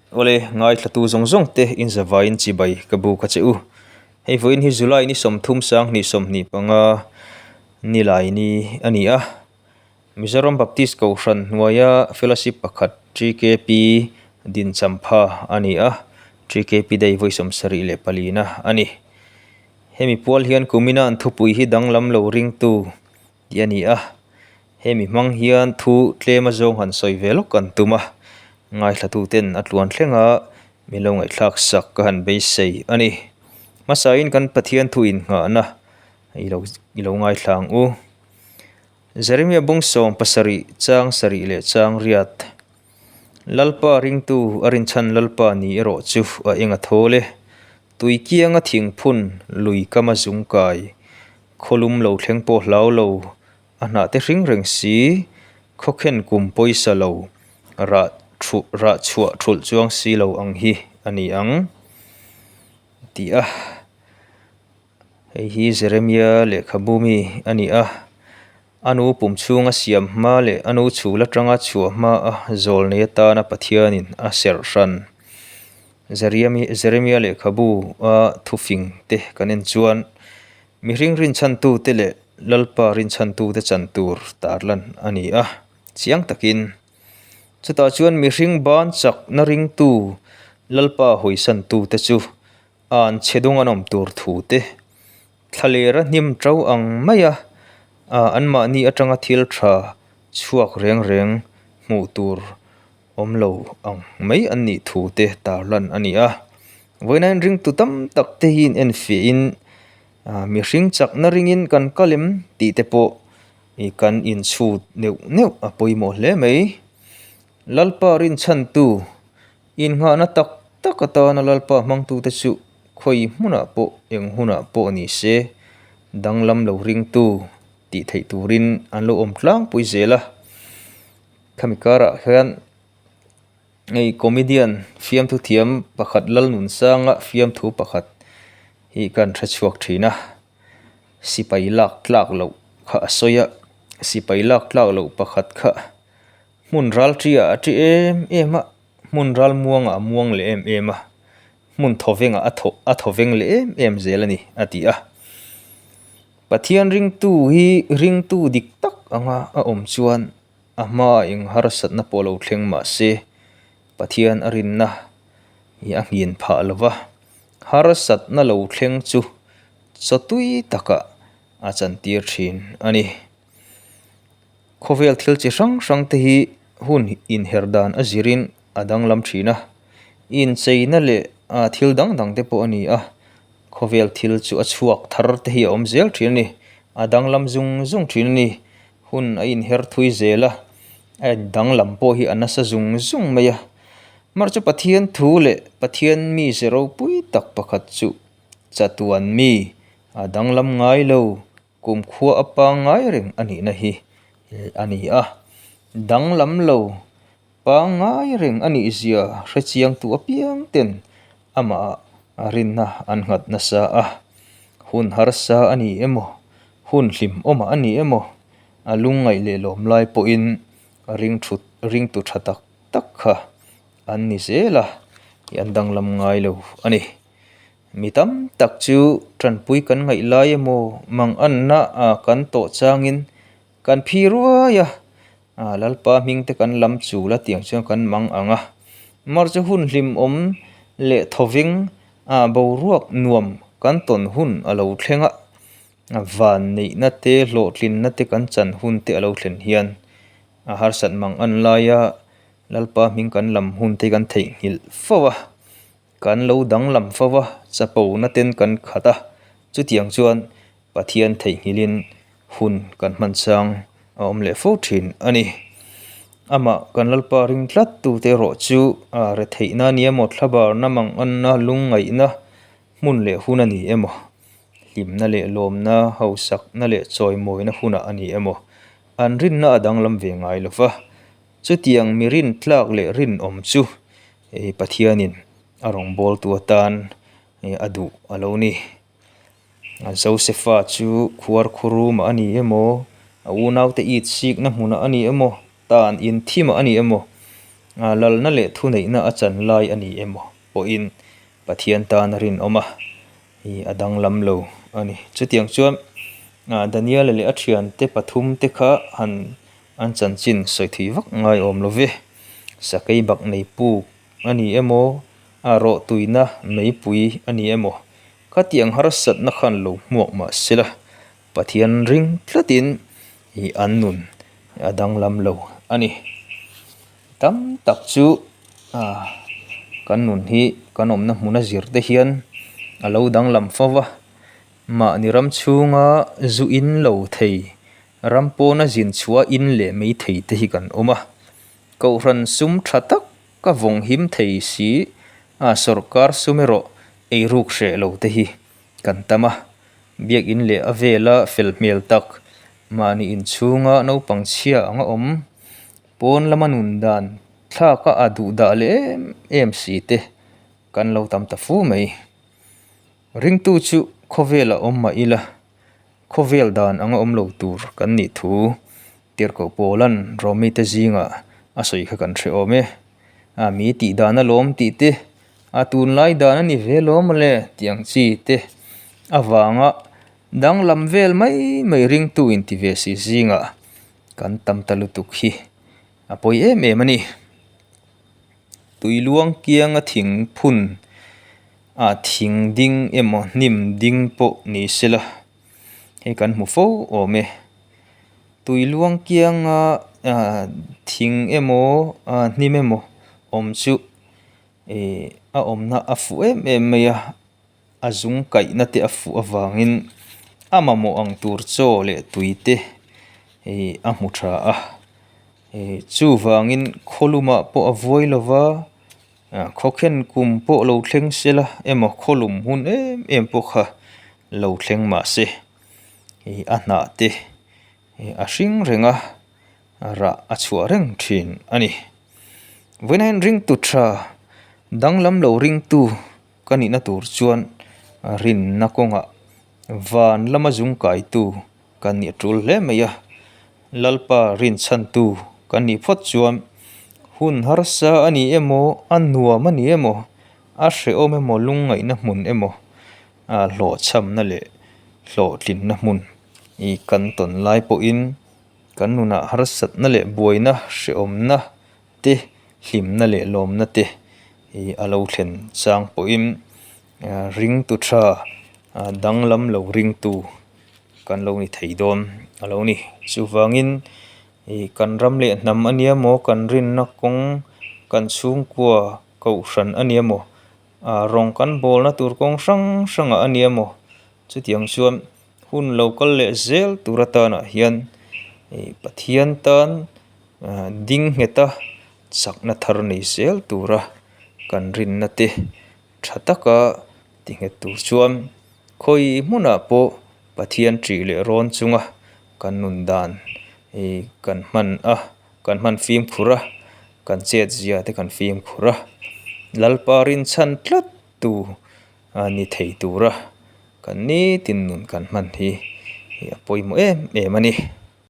Awle, ngaithlatu zawng zawng te in zavaiin chibai ka bu ka che u. Hei vawiin hi July ni 30 sanghnih 25 nilai ni a ni a. Mizoram Baptist Kohhran hnuaia Fellowship pakhat TKP din champha a ni a, TKP Day vawi 74 na a ni. Hemi pual hian kumina an thupui hi danglam lo ringtu tih a ni a, hemi hmang hian thu tlem a zawng han sawi ve lawk an tum a, ngaithlatuten a tluan thleng a, min lo ngaihthlak sak ka han beisei a ni. Hmasain kan Pathian thu innghahna i lo i lo ngaithla ang u. Jeremia bung 70 chang sarih leh chang riat. Lalpa ringtu a rinchhan Lalpa ni erawh chu a eng a thawl e. Tui kianga thingphun lui kama zungkai Khawlum lo thleng pawh hlau lo, a hnah te hring reng si, khawkhen kum pawisa lo, rah thuh rah chhuah thulh chuang si lo ang hi a ni ang, ti a. Hei hi Jeremia lehkhabu mi a ni a, a nu pum chhunga siam hma leh a nu chhul atanga chhuah hma a zawl nei atana Pathianin a serh hran. Jeremia lehkhabu a thufing te kan en chuan mihring rinchhantu te leh Lalpa rinchhantu te chan tur tarlan a ni a, chiang takin. Chutah chuan mihring ban chakna ringtu Lalpa hawisantu te chu an chhe dung an awm tur thu te, thlalera hnim to ang maia anmahni atanga thil tha chhuak reng reng hmuh tur awm lo ang mai an nih thu te tarlan a ni a. Vawiin ringtu tam tak te hi in enfiahin mihring chakna ringin kan kal em tih te pawh ih kan inchhut neuh neuh a pawimawh hle mai. Lalpa rinchhantu innghahna tak tak atana Lalpa hmangtute chu khawi hmunah pawh eng hunah pawh ni se danglam lo ringtu tih theih turin an lo awm tlangpui zel a. Khami karah hian hei comedian fiamthu thiam pakhat Lalnunsanga fiamthu pakhat hi kan hre chhuak thin a, sipai lak tlak loh kha a sawi a, sipai lak tlak loh pakhat kha hmun ral ṭi ah a ṭi em em a, hmun ral muangah a muang leh em em a, hmun thawvengah a thaw a thawveng leh em em zel a ni a ti a. Pathian ringtu hi ringtu dik tak anga a awm chuan A hmaah eng harsatna pawh lo thleng mah se, Pathian a rinna hi a nghin phah lo va, harsatna lo thleng chu chawtui takah a chantir thin a ni. Khawvel thil chi hrang hrang te hi hun inher dan a zirin a danglam thin a, incheina leh thil dang dang te pawh a ni a, khawvel thil chu a chhuak thar te hi a awm zel thin a ni, a danglam zung zung thin a ni. Hun a inher thui zel a, a danglam pawh hi a nasa zung zung mai a. Mar chu Pathian thu leh Pathian mi ze ropui tak pakhat chu chatuan mi a danglam ngai lo, kumkhua a pangngai reng a nihna hi a ni a. Danglam lo pangngai reng a nih zia hrechiangtu apiang ten amah ah rinna an nghat nasa a, hun harsa a ni emaw, hun hlimawmah a ni emaw, a lungngaih leh lawm lai pawhin ring thut ringtu tha tak tak kha an ni zel a, ih an danglam ngai lo a ni. Mi tam tak chu tanpui kan ngaih lai emaw, manganna kan tawh changin kan phi ruai a, Ah Lalpa hming te kan lam chul a tiang chuan kan mang ang a, mar chu hun hlimawm leh thawveng ah boruak nuam kan tawn hun a lo thleng a, van neihna te hlawhtlinna te kan chan hun te a lo thlen hian a harsat mang an lai a, Lalpa hming kan lam hun te kan theihnghilh fo a, kan lo danglam fo a, chapo na ten kan khat a, chutiang chuan Pathian theihnghilhin hun kan hman chang a awm leh fo thin a ni. Amah kan Lalpa ring tlat tute erawh chu a retheihna a ni emaw, thlabarna, manganna, lungngaihna hmun leh hun a ni emaw, hlimna leh lawmna, hausakna leh chawimawina hunah a ni emaw, an rinna a danglam ve ngai lo va. Chutiang mi rintlak leh rinawm chu Pathianin a rawngbawltu atan a duh a lo ni. Josefa chu khuar khurumah a ni emaw, a unaute it sikna hmunah a ni emaw, tan inthimah a ni emaw, Lalna leh thuneihna a chan lai a ni emaw pawhin Pathian tan a rinawm a, ih a danglam lo a ni. Chutiang chuan Daniela leh a thiante pathumte kha han an chanchin sawi thui vak ngai awm lo ve. Sakei bak nei puk a ni emaw, a rawhtuina meipui a ni emaw, khatiang harsatna khan lo hmuak mah sela Pathian ring tlatin ih an nun a danglam lo a ni. Tam tak chu ah kan nun hi kan awmna hmuna zir te hian a lo danglam fo va, mahni ram chhunga zu in lo thei, ram pawna zin chhuah in leh mai thei te hi kan awm a. Kohhran sum tha tak ka vawng him thei si a sawrkar sum erawh eiruk hreh lo te hi kan tam a, biakin leh a vela fel hmel tak, mahni inchhunga naupang chhia anga awm, pawn lama nun dan thlaka a duh dah leh em em si te kan lo tam ta fu mai. Ringtu chu khawvela awm mah ila, khawvel dan anga awm lo tur kan nih thu Tirhkoh Paula'n Romite zingah a sawi kha kan hre awm e. A mi tih dan alawm tih te, a tunlai dan a ni ve lawm mawle tih ang chi te avanga danglam vel mai mai ringtu inti ve si zingah kan tam ta lutuk hi a pawi em em a ni. Tui luang kianga thing phun a thing ding emaw hnim ding pawh ni sela hei kan hmu fo awm e. Tui luang kianga ah thing emaw ah hnim emaw awm chu ih a awmna a fuh em em mai a a zung kaihna te a fuh avangin a mamawh ang tur chaw leh tui te ih a hmu tha a ih chuvangin khawlumah pawh a vuai lo va ah khawkhen kum pawh lo thleng sela emaw khawlum hun em em pawh kha lo thleng mahse. Ih a hnah te ih a hring reng a rah a chhuah reng thin a ni. Vawiin hian ringtu tha danglam lo ringtu ka nihna tur chuan rinna kawngah van lama zung kaitu kan nih a tul hle mai a, Lalpa rinchhantu kan nih phawt chuan hun harsa a ni emaw a nuam a ni emaw a hrehawm emaw lungngaihna hmun emaw a hlawhchhamna leh hlawhtlinna hmun ih kan tawn lai pawhin kan nunah harsatna leh buaina hrehawmna te hlimna leh lawmna te ih a lo thlen chang pawhin ringtu tha danglam lo ringtu kan lo ni thei dawn a lo ni. Chuvangin ih kan ram leh hnam a nia maw kan rinna kawng kan chhungkua kohhran a nia maw Ah rawng kan bawlna tur kawng hrang hrangah a nia maw? Chutiang chuan hun lo kal leh zel tur atanah hian ih Pathian tan ah ding ngheta chakna thar nei zel tura kan rinna te tha taka ti nghet tur chuan khawi hmunah pawh Pathian ṭih leh rawn chunga kan nun dan ih kan hman a. Kan hman fimkhur a, kan chet zia te kan fimkhur a, Lalpa rinchhan tlat tu a ni thei tura kan nitin nun kan hman hi a pawimawh em em a ni.